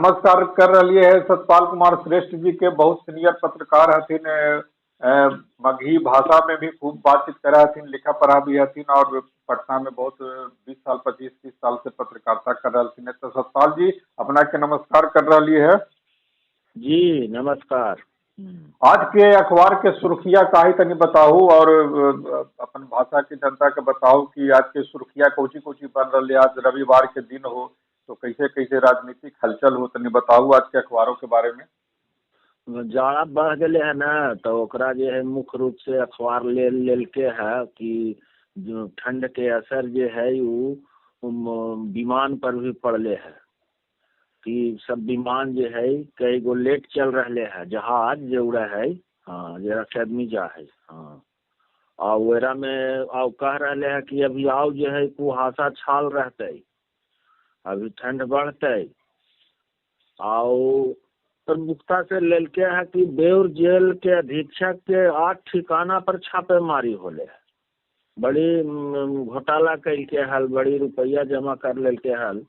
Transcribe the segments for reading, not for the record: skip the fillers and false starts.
नमस्कार कर रही है सतपाल कुमार श्रेष्ठ जी के। बहुत सीनियर पत्रकार हथिन, मगही भाषा में भी खूब बातचीत करा हथिन, लिखा पढ़ा भी हथिन और पटना में बहुत 20 साल 25-30 साल से पत्रकारिता कर रहा। तो सतपाल जी, अपना के नमस्कार कर रही है। जी नमस्कार। आज के अखबार के सुर्खिया का ही तनी बताहू और अपन भाषा की जनता के बताहू कि आज के सुर्खिया कोची कोची बन रही है। आज रविवार के दिन हो तो कैसे कैसे राजनीतिक हलचल हो, तनी बताहू आज के अखबारों के बारे में। जाड़ा बढ़ गए है ना, तो ओकरा जे है मुख्य रूप से अखबार ले लेलके है कि जो ठंड के असर जे है वो विमान पर भी पड़ले है कि सब विमान जे है कई गो लेट चल रहे है, जहाज जो उड़ा है, हाँ जरा से आदमी जा है, हाँ आ वेरा में आओ कह रहे है कि अभी आओ जो है कुहासा छाल रहते, अभी ठंड बढ़ते। आओ प्रमुखता से लेलके है कि बेउर जेल के अधीक्षक के 8 ठिकाना पर छापेमारी होले, बड़ी घोटाला कैलके हल, बड़ी रुपया जमा कर लेलके हल।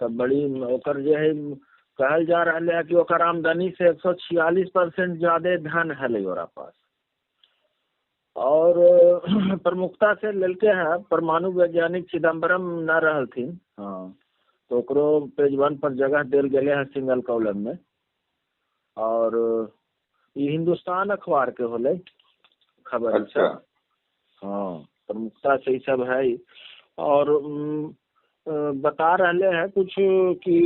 तब बड़ी ओकर जे है कहल जा रहा है कि ओकर आमदनी से 146% ज्यादा धन है ओरा पास। और प्रमुखता से लेलके है परमाणु वैज्ञानिक चिदम्बरम न रहलथिन, हाँ तो ओकरो पेज 1 पर जगह दिल गए है सिंगल कॉलम में। और ये हिंदुस्तान अखबार के होले खबर। अच्छा। हाँ प्रमुखता से ये सब है। और बता रहे हैं कुछ कि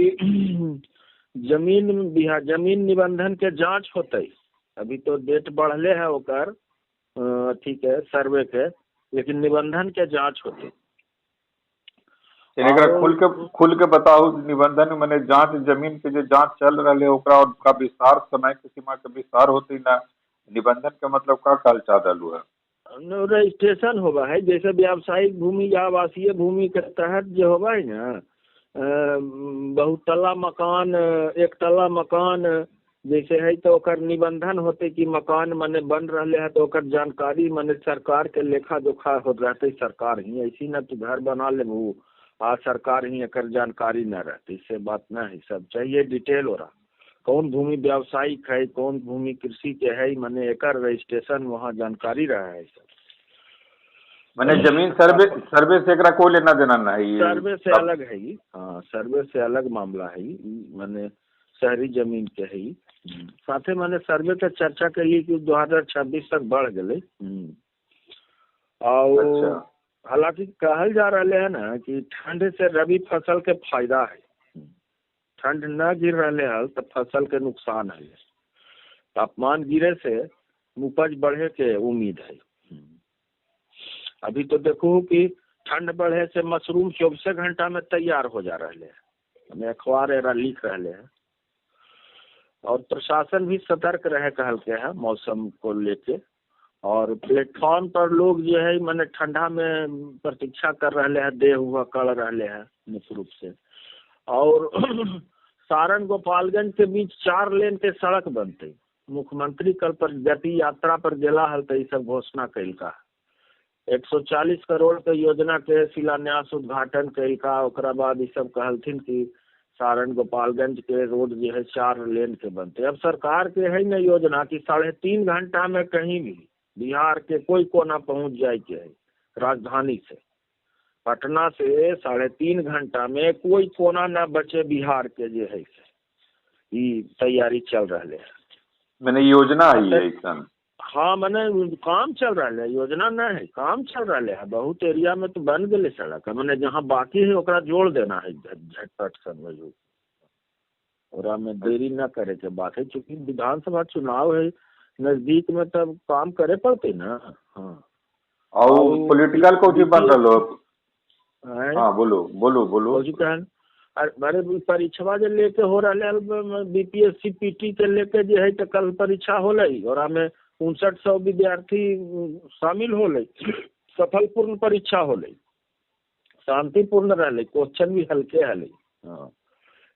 जमीन बिहार जमीन निबंधन के जांच होते, अभी तो डेट बढ़ले है ओकर ठीक है सर्वे के, लेकिन निबंधन के जांच होते। खुल के बताओ निबंधन मैंने जांच जमीन के जो जांच चल रहा है ओकरा और का विस्तार समय के सीमा के विस्तार होती ना, निबंधन के मतलब का कहल चाह रहलू है? रजिस्ट्रेशन होगा है, जैसे व्यावसायिक भूमि या आवासीय भूमि के तहत जो होगा है ना, बहुतला मकान एक तला मकान जैसे है तो ओकर निबंधन होते कि मकान माने बन रहे है तो ओकर जानकारी माने सरकार के लेखा जोखा हो रहते सरकार ही, ऐसी ना तू घर बना ले वो आ सरकार ही एकर जानकारी न रहती, से बात न है। सब चाहिए डिटेल हो रहा कौन भूमि व्यावसायिक है कौन भूमि कृषि के है, माने एकर रजिस्ट्रेशन वहाँ जानकारी रहा है सब। माने जमीन सर्वे सर्वे से एकरा कोई लेना देना नहीं, सर्वे से अलग है। हाँ सर्वे से अलग मामला है, माने शहरी जमीन के है। साथे माने सर्वे के चर्चा के लिए कि 2026 तक बढ़ गए। और हालांकि कहल जा रहा है ना कि ठंड से रबी फसल के फायदा है, ठंड न गिर रहे है तो फसल के नुकसान है, तापमान गिरे से उपज बढ़े के उम्मीद है। अभी तो देखो कि ठंड बढ़े से मशरूम 24 घंटा में तैयार हो जा रहे है, हमें अखबार एरा लिख रहे हैं। और प्रशासन भी सतर्क रहे कहल के है मौसम को लेके। और प्लेटफॉर्म पर लोग जो है माने ठंडा में प्रतीक्षा कर रहे हैं, देह हुआ कर रहे हैं मुख्य रूप से। और सारण गोपालगंज के बीच 4 लेन के सड़क बनते, मुख्यमंत्री कल पर गति यात्रा पर गेला हल तो सब घोषणा कैलका। 140 करोड़ के योजना के शिलान्यास उद्घाटन कैलका। ओकरा बाद ये सब कहलथिन कि सारण गोपालगंज के रोड जो है 4 लेन के बनते। अब सरकार के है न योजना कि 3.5 घंटा में कहीं भी बिहार के कोई कोना पहुंच जाए के है, राजधानी से पटना से 3.5 घंटा में कोई कोना न बचे बिहार के जो है ये तैयारी चल रहा है। मैंने योजना है ऐसा। हाँ मैंने काम चल रहा है, योजना न है काम चल रहा है। बहुत एरिया में तो बन गए सड़क, मैंने जहाँ बाकी है ओकरा जोड़ देना है झटपट समझो, ओकरा में देरी न करे के बात है, चूँकि विधानसभा चुनाव है नजदीक में तब काम करे पड़ते ना। हाँ और पॉलिटिकल कोची बन रहा हो? हाँ बोलो बोलो बोलो। अरे परीक्षा जो लेके हो रहा है बीपीएससी पीटी के लेके जो है तो कल परीक्षा होले और हमें 5900 विद्यार्थी शामिल होले, सफलपूर्ण परीक्षा होले, शांतिपूर्ण रहे, क्वेश्चन भी हल्के हले। हाँ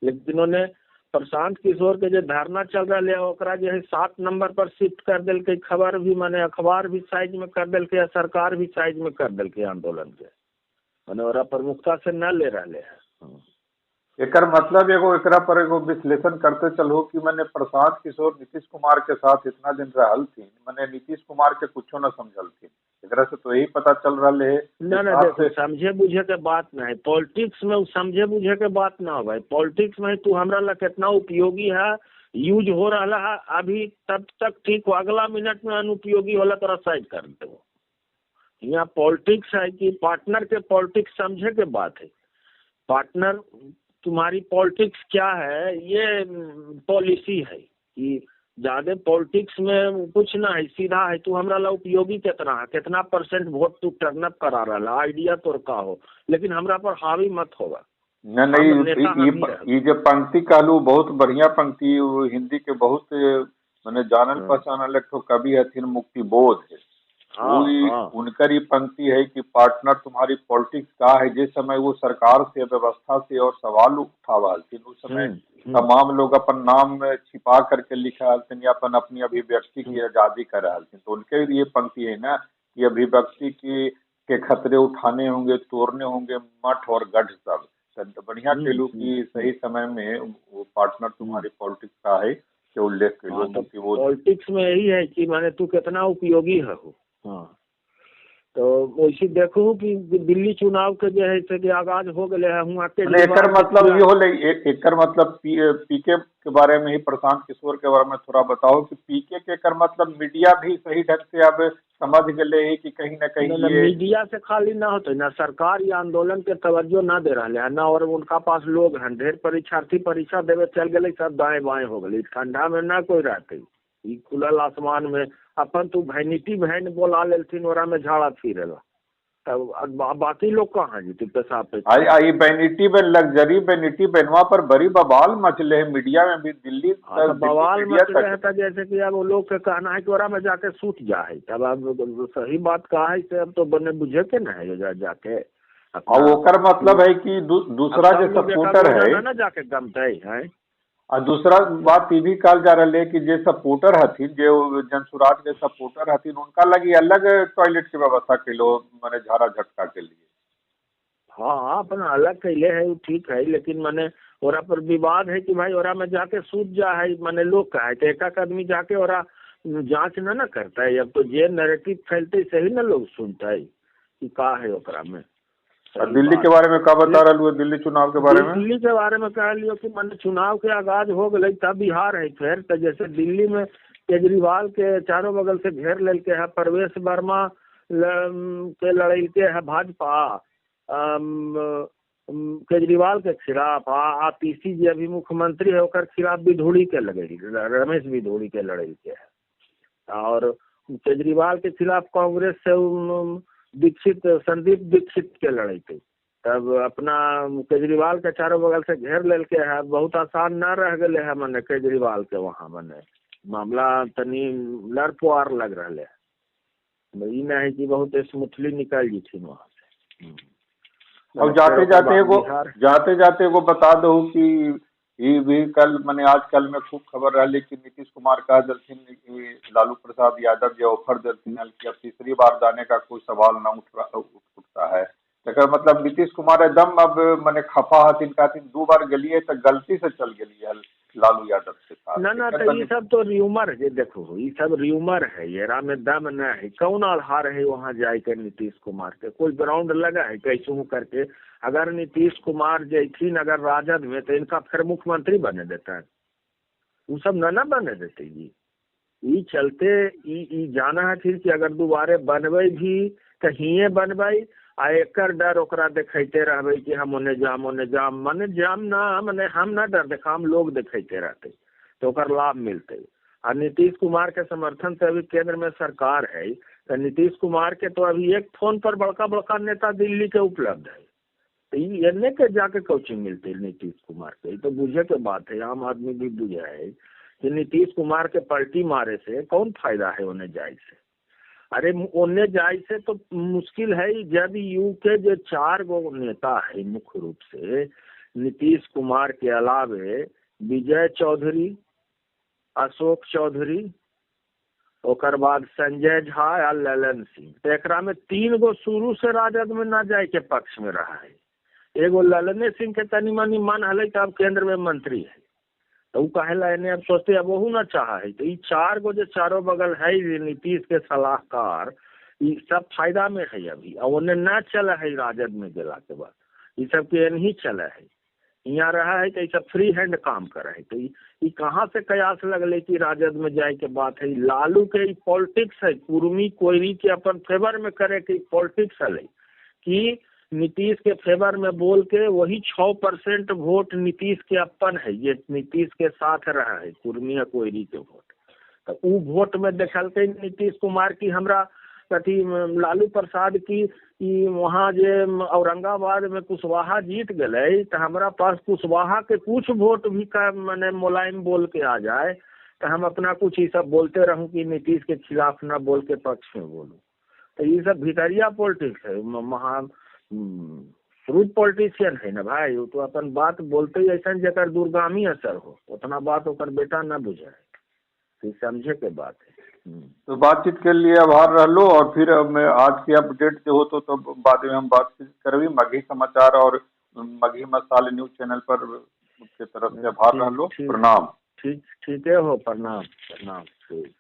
लेकिन उन्होंने प्रशांत किशोर के जो धरना चल रहा है ओकरा जो है 7 नंबर पर शिफ्ट कर दिल के, खबर भी माने अखबार भी साइज में कर दिल के, सरकार भी साइज में कर दिल के आंदोलन के, माने ओकरा प्रमुखता से न ले रहे है। एकर मतलब एगो एकरा पर एगो विश्लेषण करते चलहो कि मैंने प्रशांत किशोर नीतीश कुमार के साथ इतना दिन रहलथिन, मैंने नीतीश कुमार के कुछो न समझलथिन, एकरा से तो यही पता चल रहा है। ना ना देखो, समझे बुझे के बात नहीं, पॉलिटिक्स में समझे बुझे के बात ना हो भाई। पॉलिटिक्स में तू हमरा ला कितना उपयोगी है, यूज हो रहा है अभी तब तक ठीक हो, अगला मिनट में अनुपयोगी होला तोरा साइड कर दो। यहाँ पॉलिटिक्स है कि पार्टनर के पॉलिटिक्स समझे के बात है। पार्टनर तुम्हारी पॉलिटिक्स क्या है, ये पॉलिसी है कि ज्यादा पॉलिटिक्स में कुछ ना है, सीधा है तू हमरा ला उपयोगी कितना है, कितना परसेंट वोट तू टर्न अप करा रहा, आइडिया तोर का हो, लेकिन हमरा पर हावी मत होगा। नहीं नहीं, ये जो पंक्ति कहलू बहुत बढ़िया पंक्ति, हिंदी के बहुत माने जानल पहचानल एक कवि हथिन मुक्ति बोध है। हाँ, उनकर ही पंक्ति है कि पार्टनर तुम्हारी पॉलिटिक्स का है। जिस समय वो सरकार से व्यवस्था से और सवाल उठावा हलथिन उस समय तमाम लोग अपन नाम छिपा करके लिखा हलथिन या अपन अपनी अभिव्यक्ति की आजादी कर हलथिन। तो उनके ये पंक्ति है ना कि अभिव्यक्ति की के खतरे उठाने होंगे, तोड़ने होंगे मठ और गढ़ सब। तो बढ़िया खेलू की सही समय में वो पार्टनर तुम्हारी पॉलिटिक्स का है के उल्लेख कलू कि वो पॉलिटिक्स में यही है कि माने तू कितना उपयोगी है हो। हाँ, तो वैसे देखो कि दिल्ली चुनाव के जो है से आगाज हो गए है हुआ के एकर मतलब ये होले, एकर मतलब पीके के बारे में ही प्रशांत किशोर के बारे में थोड़ा बताओ कि पीके के एकर मतलब मीडिया भी सही ढंग से अब समझ गए है कि कहीं ना कहीं ये मीडिया से खाली ना होते ना, सरकार या आंदोलन के तवज्जो ना दे रहा है ना, और उनका पास लोग हैं ढेर परीक्षार्थी परीक्षा देवे चल गए, सब दाएं बाएं हो गए, ठंडा में ना कोई रहते, खुलल आसमान में अपन तू वैनिटी वैन बोला लेलथिन ओरा में झाड़ा फिरेला, तब बाकी लोग कहाँ जीते पेशाब पे। आई वैनिटी में लग्जरी वैनिटी बनवा पर बड़ी बवाल मचले है मीडिया में भी, दिल्ली तक बवाल मचले है। जैसे कि अब वो लोग के कहना है कि ओरा में जाके सूत जाए, तब अब सही बात कहा है से अब तो बने बुझे के न है जाके। और ओकर मतलब है कि दूसरा जो सपोर्टर है ना जाके गमते है। और दूसरा बात ये भी कहल जा रहा है कि जे सपोर्टर हथिन, जे जनसुराज के सपोर्टर हथिन, उनका लगी अलग टॉयलेट की व्यवस्था कैलो माने झाड़ा झटका के लिए। हाँ, अपना अलग कैले है वो ठीक है, लेकिन माने ओरा पर विवाद है कि भाई ओरा में जाके सूत जा है, माने लोग का है तो एक एक आदमी जाके ओरा जांच न ना करता है। अब तो जे नैरेटिव फैलते सही ना लोग सुनता है कि का है ओकरा में। दिल्ली के बारे में का बता रहा हूँ, दिल्ली चुनाव के बारे में? दिल्ली के बारे में कह लियो कि मैंने चुनाव के आगाज हो गए तब बिहार है फिर तो जैसे दिल्ली में केजरीवाल के चारों बगल से घेर लेके है, प्रवेश वर्मा के लड़ाई के है भाजपा केजरीवाल के खिलाफ, आतिशी जी अभी मुख्यमंत्री है ओकर खिलाफ विधूड़ी के लगे, रमेश विधूड़ी के लड़ाई के है, और केजरीवाल के खिलाफ कांग्रेस से दीक्षित संदीप दीक्षित के लड़ाई थी। तब अपना केजरीवाल के चारों बगल से घेर लेके है, बहुत आसान न रह गए है मने केजरीवाल के वहाँ, मने मामला तनी लड़पुआर लग रहा है, ई ना है कि बहुत स्मूथली निकल जी थी वहाँ से। और जाते जाते वो बता दो कि ये भी कल मैंने आजकल में खूब खबर रही कि नीतीश कुमार कह दलथिन लालू प्रसाद यादव जो ऑफर दलथिन कि अब तीसरी बार जाने का कोई सवाल न उठता है। तो मतलब नीतीश कुमार एकदम अब मैंने खफा हथिन, कहथिन दो बार गलिए तो गलती से चल गई लालू यादव के साथ। ना ना, तो ये सब तो र्यूमर है, देखो ये सब र्यूमर है, ये राम में दम न है, कौन आधार है वहाँ जाए के नीतीश कुमार के, कोई ग्राउंड लगा है कैसे करके। अगर नीतीश कुमार जैथिन अगर राजद में तो इनका फिर मुख्यमंत्री बने देता है, वो सब न ना बने देते जी। ये चलते ई जाना है फिर कि अगर दोबारे बनबे भी तो हिये बनबे, आ एकर डर ओकरा देखते रहबे कि हम ओने जाम ओने जाम, मने जाम ना मने हम ना डर देखा, हम लोग देखते रहते तो ओकर लाभ मिलते। आ नीतीश कुमार के समर्थन से अभी केंद्र में सरकार है, तो नीतीश कुमार के तो अभी एक फोन पर बड़का बड़का नेता दिल्ली के उपलब्ध है, तो ये एने के जाके कोचिंग मिलते नीतीश कुमार के। तो बुझे के बात है, आम आदमी भी बुझे है कि नीतीश कुमार के पलटी मारे से कौन फायदा है ओने जाए से। अरे ओने जाए से तो मुश्किल है, जब you के जो चार गो नेता है मुख्य रूप से नीतीश कुमार के अलावे विजय चौधरी, अशोक चौधरी, ओकर बाद संजय झा आ ललन सिंह, तो एकरा में तीन गो शुरू से राजद में ना जाए के पक्ष में रहा है। एगो ललने सिंह के तनी मनी मन हलै कि अब केंद्र में मंत्री है, तो उ काहे ला एने अब सोचते, अब वहू ना चाह है। तो ई चार गो जो चारों बगल है नीतीश के सलाहकार, ई सब फायदा में है अभी, और ओने ना चले है राजद में गेला के बाद, ई सब के एनही चले है, यहाँ रहा है तो ई सब फ्री हैंड काम करे है। तो ई कहाँ से कयास लगले कि राजद में जाए के बात है? लालू के ई पॉलिटिक्स है, कुर्मी कोयरी के अपन फेवर में करे के पॉलिटिक्स है कि नीतीश के फेवर में बोल के वही 6% वोट नीतीश के अपन है, ये नीतीश के साथ रहा है कुर्मी या कोयरी के वोट। तो उ वोट में देखलकै नीतीश कुमार की हमरा अथी लालू प्रसाद की ई वहाँ जे औरंगाबाद में कुशवाहा जीत गेलै तो हमरा पास कुशवाहा के कुछ वोट भी का माने मुलायम बोल के आ जाए तो हम अपना कुछ ये सब बोलते रहूं कि नीतीश के खिलाफ ना बोल के पक्ष में बोलूं। तो ये सब भितरिया पॉलिटिक्स है, महान श्रुत पॉलिटिशियन है ना भाई, वो तो अपन बात बोलते ही ऐसा जकर दूरगामी असर हो, उतना बात ओकर बेटा न बुझे, तो समझे के बात है। तो बातचीत के लिए आभार रहलो, और फिर अब आज के अपडेट जो हो तो बाद में हम बातचीत करबी मगही समाचार और मगही मसाले न्यूज चैनल पर के तरफ से आभार रहलो। प्रणाम। ठीक ठीक है हो, प्रणाम प्रणाम। ठीक।